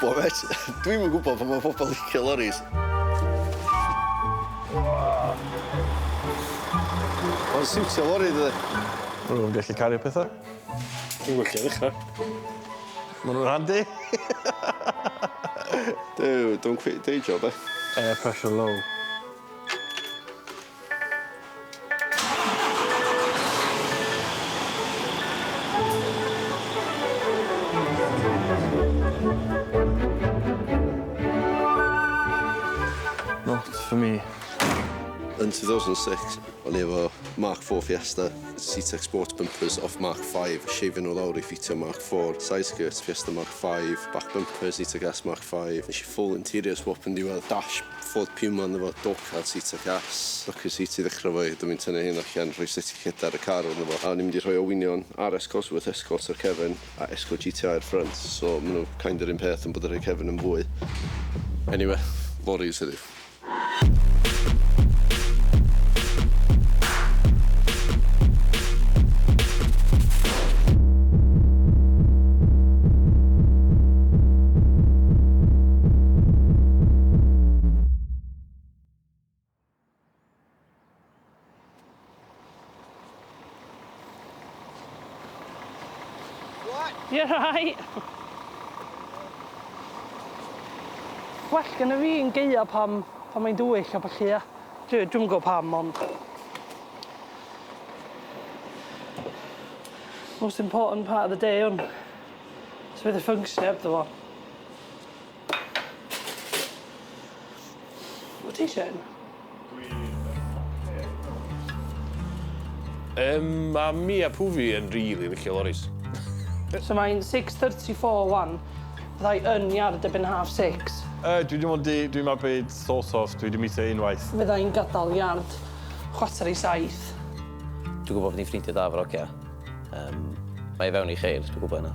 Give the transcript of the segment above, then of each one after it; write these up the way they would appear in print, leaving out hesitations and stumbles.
gwybod, mêt. Dwi'm yn gwybod pam mae pobl licio loris. Mae'n siwtio lori, dydi? Maen nhw'n gallu cario pethau. Dwi'n gwybod lle i ddechrau. Maen nhw'n handi. Duw, don't quit day job, eh? Air pressure low. Not for me. Yn 2006, o'n i efo Mark IV Fiesta, Cetex Sport bumpers off Mark V, shafio nhw lawr i ffitio Mark IV, side skirts Fiesta Mark V, back bumpers Cetex S Mark V. Nes i full interior swap yn diwedd, dash Ford Puma ynddo fo, door card Cetex S. Lwcus i ti ddechrau fo i, dwi'n mynd tynnu hyn allan, rhoi seti lleda ar y car ynddo fo. A o'n i'n mynd i rhoi olwynion RS Cosworth Escort ar cefn a Escort GTI ar front, so maen nhw kind of yr un peth yn bod yr un cefn yn fwy. Anyway, lorries heddiw. You're right. Well gynna fi yn gaea pam pan mae'n dywyll a ballu ia. Dwi dwi'm yn gwbo pam ond Most important part of the day 'wn. So fydd y function hebddo fo. Wt ti isie un? Yym ma' mi a Pwfi yn rili licio loris. So mae'n 6.34 wan. Fydda i yn iard erbyn half six. Yy dwi dim ond 'di dwi'n mabyd sort of dwi 'di meetio unwaith. Fydda i'n gadael iard chwarter i saith. Dwi'n gwybod bod ni'n ffrindiau da efo'r hogia. Yym mae i fewn i cheir, dwi'n gwybod hynna.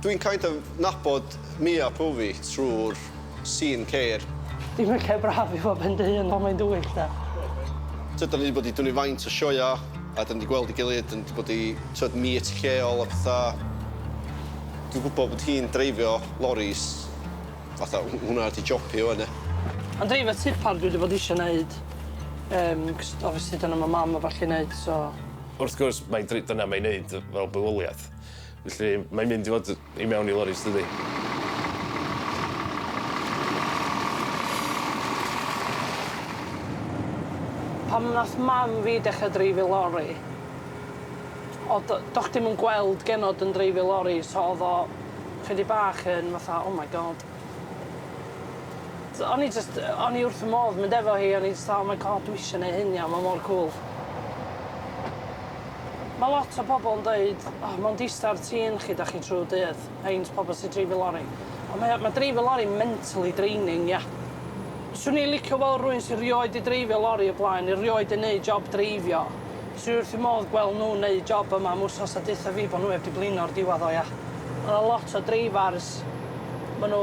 Dwi'n kind of nabod Mia Povey trwy'r scene ceir. Dim yn lle braf i fod ben dy hun pan mae'n dywyll de. Tyd, da ni 'di bod i dwni faint o sioea a da ni 'di gweld ei gilydd, da ni 'di bod i t'od meet lleol a petha. Dwi'n gwybod bod hi'n dreifio loris fatha hwnna 'di job hi ŵan ia. Ond dreifio tipar dwi 'di bod isio neud yym 'c'os obviously dyna ma' mam a ballu neud so. Wrth gwrs mae'n dyna mae'n neud fel bywoliaeth. Felly mae'n mynd i fod i mewn i loris dydi? Pan nath mam fi dechra dreifio lori o'dd do- do' chdi'm yn gweld genod yn dreifio lori so o'dd o chydig bach yn fatha oh my God. So o'n i jyst yy o'n i wrth fy modd mynd efo hi o'n i jyst fel oh my God dwi isio neu' hyn ia ma' mor cŵl. Ma' lot o pobol yn deud o mond ista ar tîn chi 'dach chi trw'r dydd, rheins pobol sy dreifio lori. On' mae o ma' dreifio lori mentally draining ia? Swn i licio weld rywun sy rioed 'di dreifio lori o blaen ne' rioed 'di neud job dreifio. Swn i wrth fy modd gweld nw'n neud job yma am wsos a deutha fi bo' nw 'eb 'di blino o'r diwadd o ia? Ma' 'na lot o dreifars ma' nw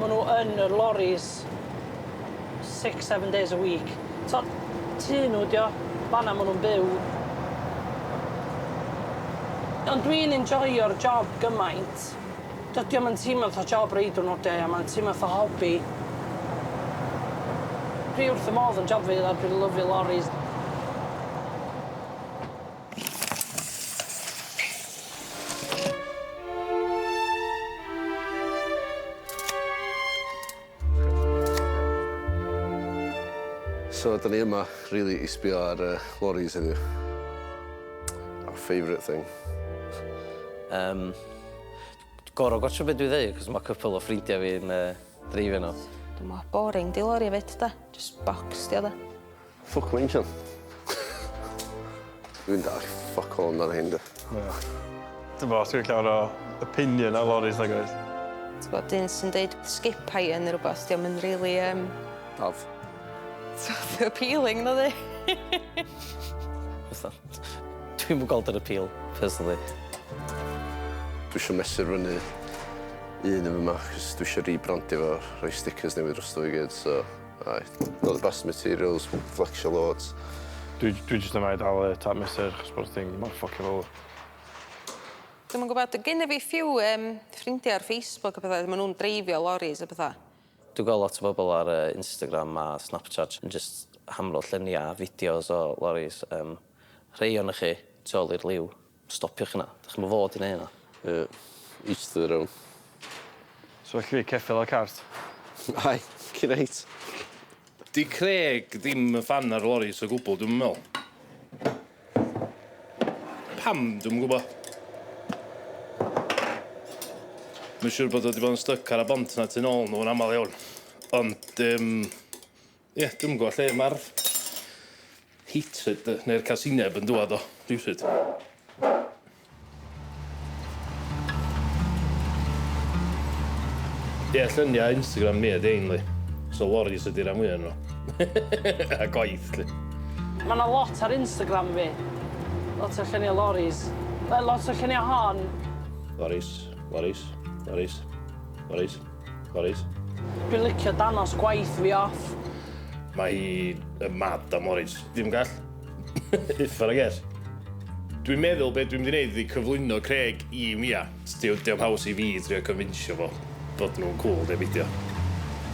ma' nw yn yr loris six seven days a week. T'o' tŷ nw 'di o, fan 'na ma' nw'n byw. Ond dwi'n enjoio'r job gymaint. Dydi o'm yn teimlo fatha job rei diwrnode a ma'n teimlo fatha hobi. Dwi wrth fy modd yn job fi a dwi'n lyfio loris. So 'dan ni yma rili i sbio ar y loris heddiw. Our favourite thing. Yym gor'o' gwatsio be' dwi ddeu 'c'os ma' couple o ffrindia fi'n yy dreifio n'w. Dw'mo', boring 'di lori efyd 'de? Jyst bocs 'di o 'de? Ffwc ma injan. Dwi'n dallt fuck all amdan rhein de. Na. Dw'mo os dwi'n llawer o opinion ar loris nagoes? T'bod dyn sy'n deud skip hire ne' rwbath 'di o'm yn rili yym... Daf. T'od appealing nadi? Fatha dwi'm yn gweld yr appeal personally. Dwi isio mesur fyny un yn fyma 'chos dwi isio rebrandio fo rhoi stickers newydd drosto fo i gyd so Aye. Not the best materials, flexio loads. Dwi dwi jyst yma i dal y tap mesur achos bo'r thing mor ffycin fowr. Dwi'm yn gwybod, gynna fi few ffrindiau ar Facebook a pethau, maen nhw'n dreifio loris a pethau. Dwi'n gweld lot o bobl ar Instagram a Snapchat yn just hamro lluniau a fideos o loris. Rhei o'n chi tu ôl i'r liw, stopiwch yna. Dych chi'n fod i neud yna. Yeah, each to their own. So felly ceffyl a cart. Ai, cyn. Di Craig ddim yn fan ar loris o gwbl, dwi'n meddwl. Pam, dwi'n gwybod. Mae'n siŵr bod o wedi bod yn styc ar y bont na tu nôl nhw'n aml iawn. Ond, ie, yeah, dwi'n gwybod lle mae'r hatred neu'r casineb yn dŵad o, rhywsut. Ie, yeah, lluniau Instagram mi ydy ein, li. So loris ydy'r rhan fwyaf nhw. A gwaith, li. Mae yna lot ar Instagram fi. Lot o lluniau loris. Lot o lluniau hon. Loris, loris, loris, loris, loris. Dwi'n licio danos gwaith fi off. Mae hi yn mad am loris. Ddim gall. Uffar, I guess. Dwi'n meddwl beth dwi'n mynd i wneud ydi cyflwyno Craig i Mia. Diolch haws i fi trio convinsio fo bod nhw'n cool, neu beidio.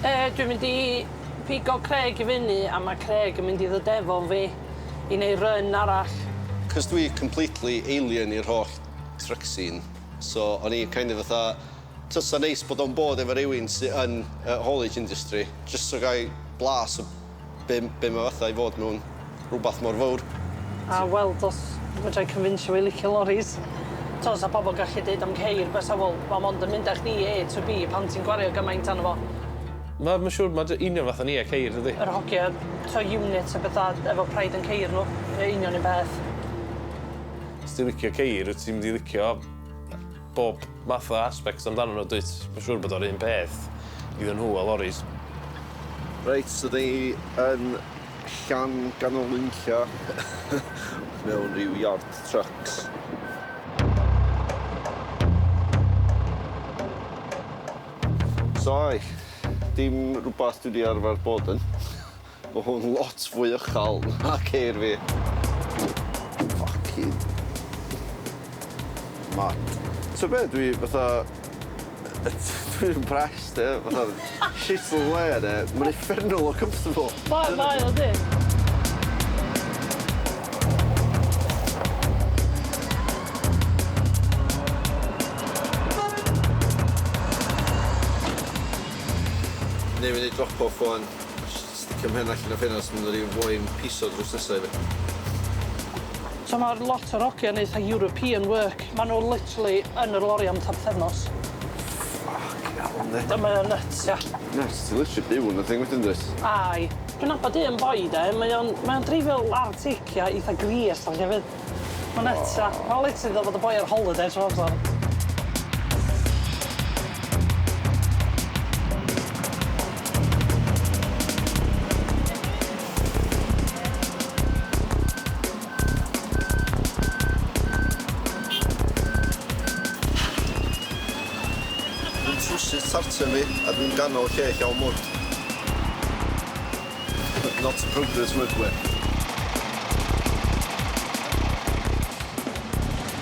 Dwi'n mynd i pigo Craig i fyny a mae Craig yn mynd i ddod efo fi i neud run arall. Cos dwi completely alien i'r holl truck scene. So o'n i kind of fatha, tysa neis bod o'n bod efo rhywun sydd yn haulage industry, just so gai blas o be mae fatha i fod mewn rhywbeth mor fawr. A weld os fedra i convinsio fi licio loris. To, sa pobl gallu deud am ceir, bysa wel, ma mond yn mynd â chdi A to B pan ti'n gwario gymaint arno fo. Mae'n ma siŵr, mae'n union fath o ni a ceir, ydy. Yr hogia, to unit a bethau efo pride yn ceir nhw, union un peth. Os ti'n licio ceir, wyt ti'n mynd i licio bob math o aspects amdano nhw, dwyt? Mae'n siŵr bod o'r un peth iddyn nhw a loris. Reit, so da ni yn Llan ganol unlla mewn rhyw yard trucks. So ai, dim rhywbeth dwi wedi arfer bod yn. Mae hwn lot fwy uchel na ceir fi. Fucking mad. So be, dwi fatha, dwi'n impressed, eh? Fatha, shit o le, ne? Mae'n uffernol o comfortable. Mae o di. Neu mynd i drop off o'n sticio mhen allan o ffenast, mynd rhyw foi'n piso drws nesaf i fi. So mae'r lot o'r hogia yn eitha European work. Maen nhw literally yn yr lori am ta pythefnos. Fucking hell, yndi. Mae o'n nuts, ia. Nuts, ti'n literally byw yn y thing wedyn, dwyt? Ai. Dwi'n nabod un boi, de. Mae o'n dreifio Arctic, ia, eitha gris, ar hefyd. Mae'n nuts, ia. Mae'n literally ddod fod y boi ar holiday trwy amser. Dwi'n trwsus tartan fi, a dwi'n ganol lle llawn mwd. Not a progress workwear.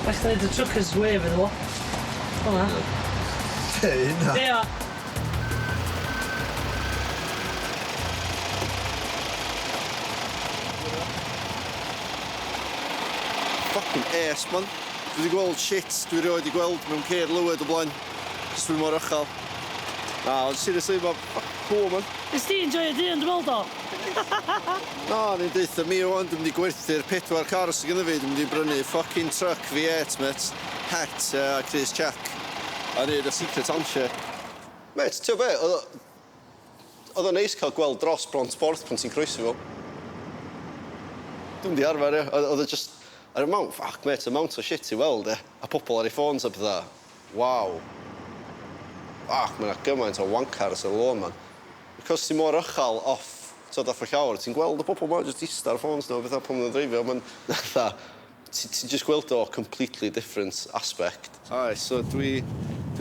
Well neud y truckers wave iddo fo. Hwnna. Be, hynna? Ia. Fucking ace, man. Dwi wedi gweld shit dwi rioed wedi gweld mewn ceir lywed o blaen. Cos dwi'n mor uchel. Na, ond seriously, mae'n fucking cool, man. Nes ti enjoy dy hun, dwi'n meddwl do? Na, ni'n deutha mi wan, dwi'n mynd i gwerthu'r pedwar car sydd gyda fi, dwi'n mynd i brynu fucking truck V8, mate. Het a crys check. A neud y secret handshake. Mate, ti'n be, oedd o'n neis cael gweld dros Bont Borth pan ti'n croesi fo. Dwi'n di arfer, ie. Oedd o just... Ar amount, fuck, mate, amount o shit i weld, e. A pobl ar eu ffôns a pethau. Waw. Fuck, mae yna gymaint o wankers ar y lôn, man. Because ti mor uchel off, t'od, off y llawr, ti'n gweld y pobl ma, just ista ar ffôns nhw, a pethau pan maen nhw'n dreifio, mae'n fatha, ti just gweld o completely different aspect. Ai, so dwi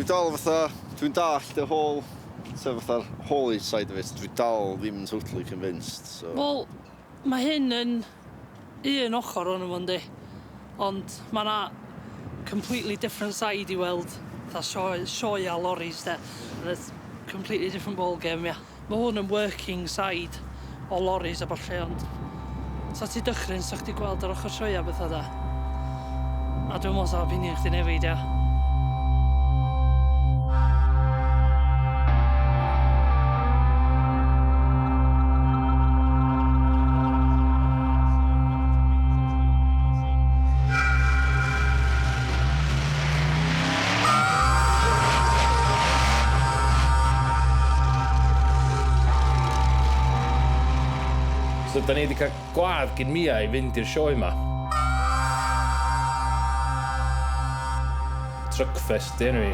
dal fatha, dwi'n dallt y whole, so fatha'r haulage side of it, dwi dal ddim yn totally convinced, so. Wel, mae hyn yn un ochr o'n fo, yndi. Ond mae yna Completely different side i weld fatha sioe, sioea lorries de. And it's completely different ball game, ia. Mae hwn yn working side o lorries a ballu, ond sa ti dychryn sa chdi gweld ar ochr sioea bethau da. A dwi'n meddwl sa opinion chdi newid, ia. So, da ni wedi cael gwadd gyn Mia i fynd i'r sioe yma. Truckfest, di enw i.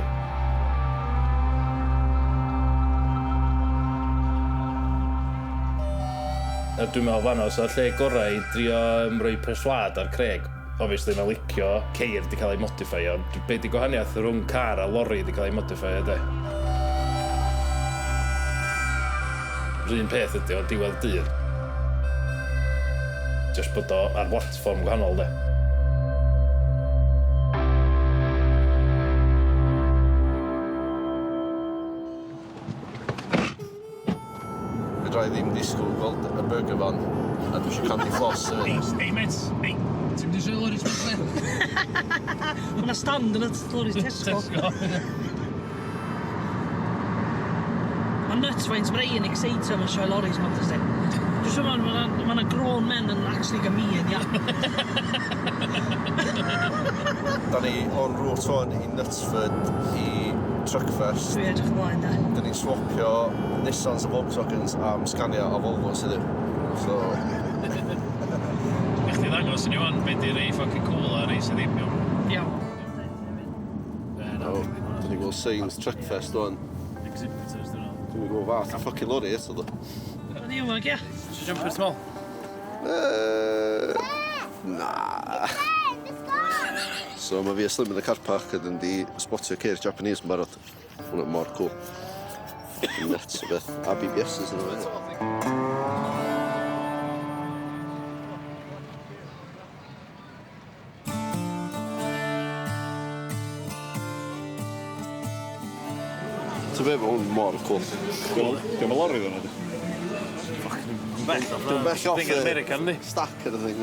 A dwi'n meddwl fanno, so lle gorau i drio rhoi perswâd ar Craig. Obviously, mae'n licio ceir di cael ei modifio, ond be di gwahaniaeth rhwng car a lorry di cael ei modifio, de? R'un peth ydi o, diwedd dydd. Just bod o ar platform gwahanol, de. Fedra i ddim disgwyl gweld y burger van a dwi eisiau candy floss hefyd. Hey, mate, hey, ti'n mynd i sioe lorries bach? Mae yna stand yn y lorries Tesco. Tesco. Mae nuts faint mae rei yn excitio am y sioe lorries ma, dysti. Dwi'n siŵr mae yna grown men yn actually gael mean, ia. Da ni on route one i Knutsford i Truckfest. Dwi'n edrych ymlaen, da. Da ni'n swapio Nissans a Volkswagens am Scania a Volvos heddiw. So, Nech chi ddangos i ni wan be di rei fucking cool a rei sydd ddim iawn. Iawn. oh, da ni'n gweld signs Truckfest wan. Exhibitors, dyn nhw. Dwi'n gweld fath o fucking lorry eto, do. Ni yma, ia. Isio jumper small? Na. So mae fi a Slim yn y car park a dyn di spotio ceir Japanese yn barod. Hwna mor cool. Nuts o beth. A BBSs yn yma. Ti'n be, mae hwn mor cool. Diolch yn lorry ddyn nhw. Bell off. Dwi'n bell off Thing yn America, yndi? Stack yn y thing.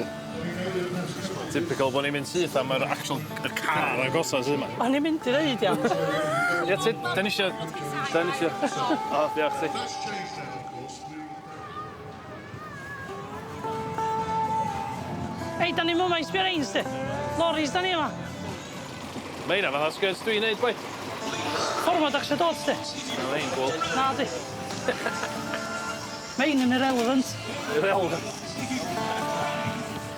Typical bod ni'n mynd syth am yr actual y car agosaf sydd yma. O'n i'n mynd i ddeud, ia. Ie, ti, da ni isio... Da ni isio... O, diolch ti. Ei, da ni'n mynd i sbio reins, di. Lorries, da ni yma. Mae hynna fatha sgwrs dwi'n neud, boi. Ffordd ma dach dod, di. Mae hyn cool. Na, di. Mae hyn yn irrelevant. Irrelevant.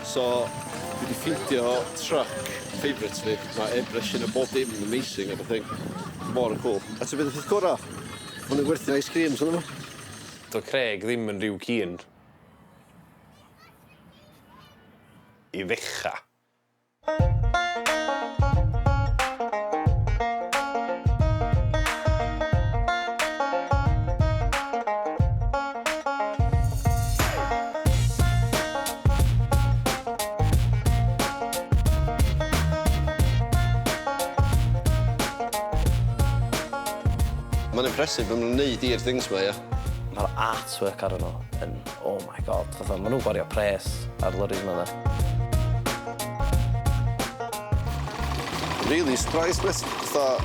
So, dwi wedi ffeindio truck favourite fi. Mae airbrushing a bob dim yn amazing a thing. Mor cool. A ti'n bydd y peth gorau? Maen nhw'n gwerthu ice creams yn yma. Do Craig ddim yn rhyw keen. I ddechrau. Mae'n impressive be maen nhw'n neud i'r things ma, ia. Mae'r artwork ar nhw yn, oh my God, fatha, maen nhw'n gwario pres ar lorries yma, da. Really surprised, mate. Fatha,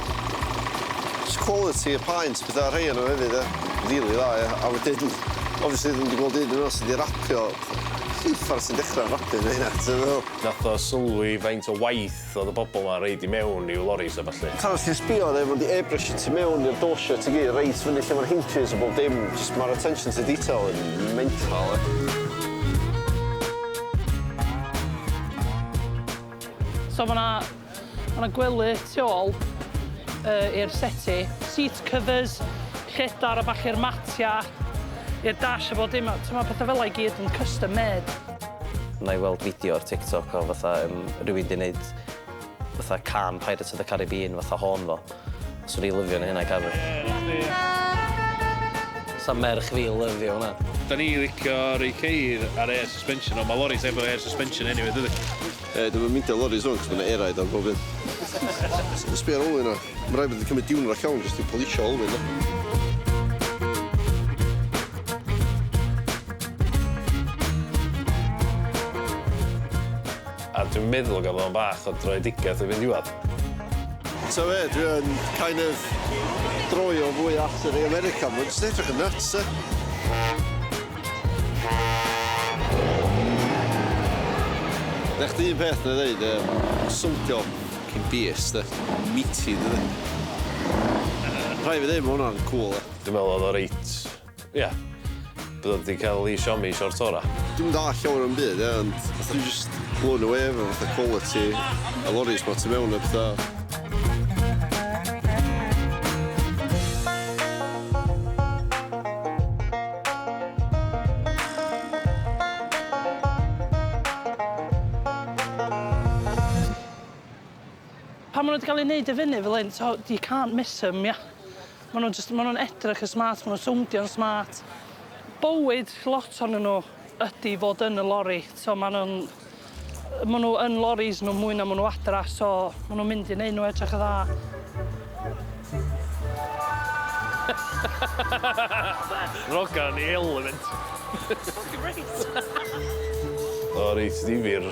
just quality y paint, pethau rhai nhw hefyd, e. Really dda, ia. A wedyn, obviously, ddim wedi gweld un nhw sydd wedi rapio. Uffar sy'n dechrau rapio neu hynna, ti'n meddwl? Nath o sylwi faint o waith oedd y bobl ma'n reid i mewn i'w loris a ballu. Tan os ti'n sbio ar efo di airbrush ti mewn i'r dosia ti gyd reit fyny lle mae'r hinges a bob dim. Just mae'r attention to detail yn mental, e. So mae 'na ma' 'na gwely tu ôl i'r settee, seat covers, lledar a ballu'r matia, i'r dash a bob dim. T'mo' petha fel 'a i gyd yn custom made. Na i weld fideo ar TikTok o fatha rhywun di wneud fatha can Pirates of the Caribbean fatha horn fo. Swn i lyfio neud hynna i car fi. Sa merch fi lyfio hwnna. Da ni licio rei ceir ar air suspension, ond mae loris efo air suspension anyway, dydy? E, dwi'n mynd i loris o'n, cos mae'n air ride ar bob un. Sbia ar olwyn o. Mae rhaid bod yn cymryd diwrnod llawn jyst i polisio olwyn o. A dwi'n meddwl gael o'n bach o droedigaeth o fynd diwedd. So e, dwi'n kind of droi o fwy at yr America. Mae'n jyst edrych yn nuts, e. Na chdi un peth na ddeud, sowndio cyn beast, e. Meaty, dydy. Rhaid fi ddeud, mae hwnna'n cool, e. Dwi'n meddwl oedd o reit... Ia. Bydd o wedi cael ei siomi short ora. Dwi'n dall llawer o'n byd, ie, ond dwi'n just blown away efo fatha quality y lorries ma tu mewn a pethau. Pan maen nhw wedi cael ei wneud i fyny fel hyn, so you can't miss them, ia. Maen nhw'n just, maen nhw'n edrych yn smart, maen nhw'n sowndio'n smart. Bywyd lot ohonyn nhw ydy fod yn y lori, so maen nhw yn loris nhw mwy na maen nhw adra, so maen nhw'n mynd i neud nhw edrych yn dda. Rogan i element. Great! O reit ddifyr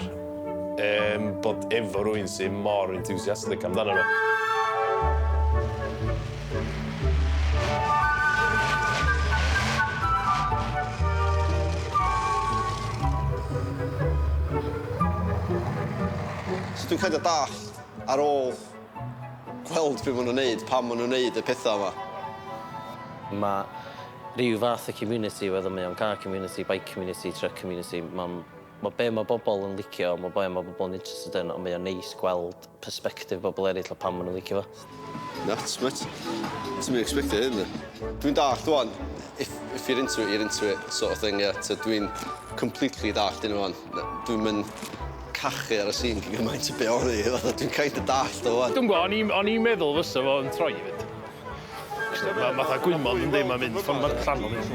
bod efo rhywun sy'n mor enthusiastic amdano nhw. So dwi'n kind of dallt ar ôl gweld be maen nhw'n neud, pam maen nhw'n neud y pethau yma. Mae rhyw fath o community, whether mae o'n car community, bike community, truck community, mae be mae bobl yn licio, mae be mae bobl yn interested in, ond mae o'n neis gweld perspective bobl eraill o pam maen nhw'n licio fo. Nuts, mate. Ti'n mynd expectio hyn, Dwi'n dallt wan, if you're into it, you're into it, sort of thing, yeah. So dwi'n completely dallt hyn wan. Dwi'n mynd cachu ar y scene cyn gymaint o be o'n i, fatha dwi'n kind of dallt o wan. Dwi'n gwybod, o'n i'n meddwl fysa fo'n troi fyd. Mae fatha gwymon yn ddim, mae'n mynd, ffordd mae'r llanw mynd.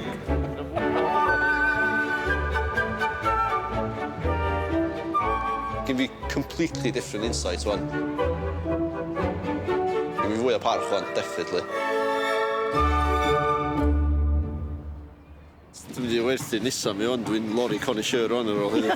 Gyn fi completely different insight wan. Gyn fi fwy o parch wan, definitely. Dwi'n mynd i werthu Nissan mi wan, dwi'n lorry connoisseur wan ar ôl hynny.